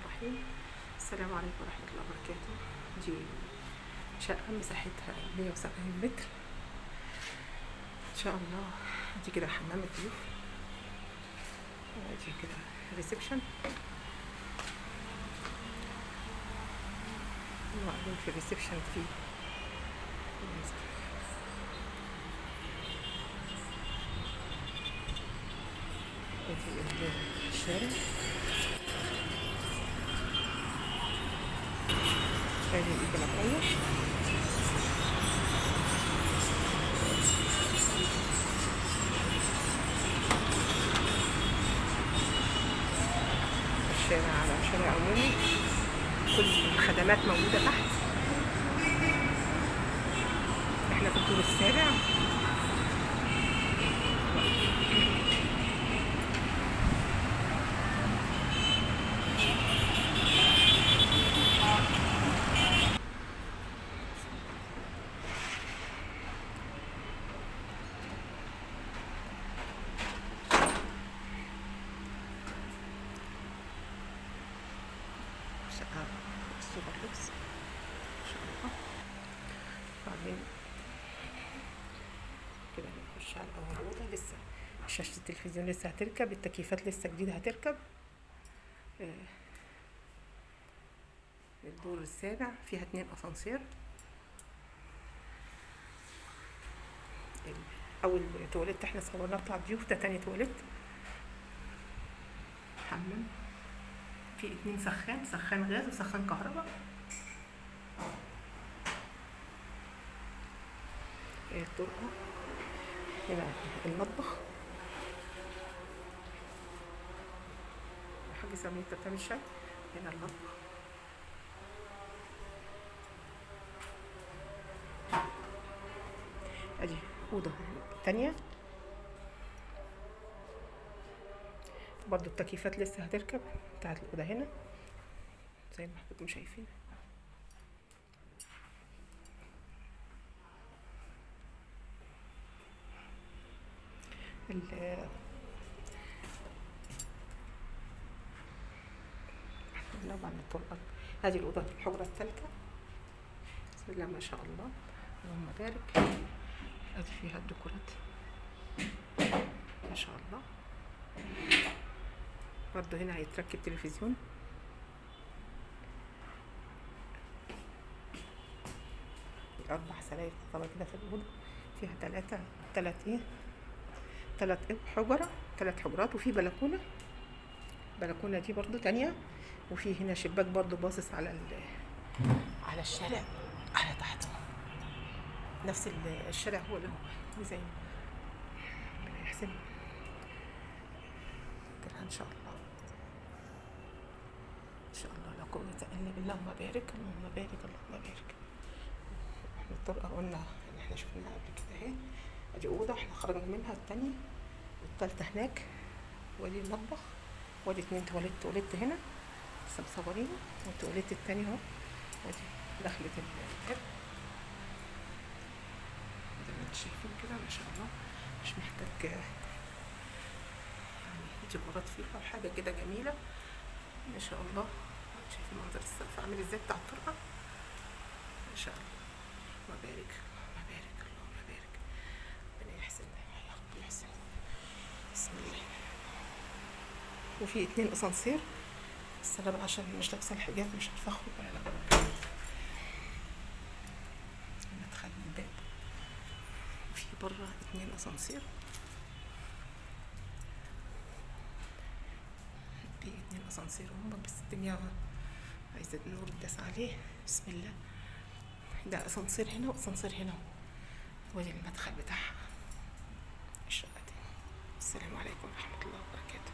الرحيم. السلام عليكم ورحمة الله وبركاته. دي شقة مساحتها 170 متر ان شاء الله. دي كده حمام الضيوف، ودي كده reception، وبعدين في ال reception في ادي الشارع، ادي البلكونة، الشارع على شارع عمومي، كل الخدمات موجودة تحت. احنا في الدور السابع. شقة سوبر لوكس ان شاء الله. بعدين كده هنخش على اول اوضة. لسه شاشة التلفزيون لسه هتركب، التكييفات لسه جديدة هتركب. الدور السابع فيها 2 اسانسير. اول تواليت احنا صورناه بتاع الضيوف، ده تاني تواليت. حمام في 2 سخان، سخان غاز وسخان كهرباء. الطرقة هنا المطبخ. الحاجة سامية انت بتعمل شاي. هنا المطبخ، ادي أوضة تانية برضو التكييفات لسه هتركب بتاعت الأوضة هنا زي ما حضراتكم شايفين. بعد الطرقة هذه الأوضة الحجرة الثالثة. بسم الله ما شاء الله، اللهم بارك. ادي فيها الديكورات ما شاء الله. برضو هنا هيتركب تلفزيون. 4 سراير طبعا كده في الأوضة، فيها 3 حجرة، 3 حجرات، وفي بلكونة. البلكونة دي برضو تانية، وفي هنا شباك برضو باصص على على الشارع على تحت، نفس الشارع هو اللي هو زي ربنا يحسن كده ان شاء الله. ان شاء الله لا قوة الا بالله. اللهم بارك اللهم بارك اللهم بارك. احنا الطرقة قلنا ان احنا شفناها قبل كده اهي. ادي اوضة احنا خرجنا منها، التانية والتالتة هناك، وادي المطبخ، وادي 2 تواليت هنا لسه مصورينه، والتواليت التاني اهو، وادي دخلة الباب زي ما انتم شايفين كده ما شاء الله. مش محتاج يعني ديكورات فيها وحاجة كده جميلة ما شاء الله. شايفين منظر السقف عامل ازاي بتاع الطرقة ما شاء الله. اللهم بارك اللهم بارك اللهم بارك. ربنا يحسن يا رب يحسن. بسم الله. وفي 2 اسانسير، بس انا بقى عشان مش لابسه الحجاب مش عارفه اخرج ولا لا. مدخل الباب في بره 2 اسانسير، في 2 اسانسير هم، بس الدنيا عايزه النور يداس عليه. بسم الله. ده اسانسير هنا واسانسير هنا، وادي المدخل بتاعها الشقة دي. السلام عليكم ورحمة الله وبركاته.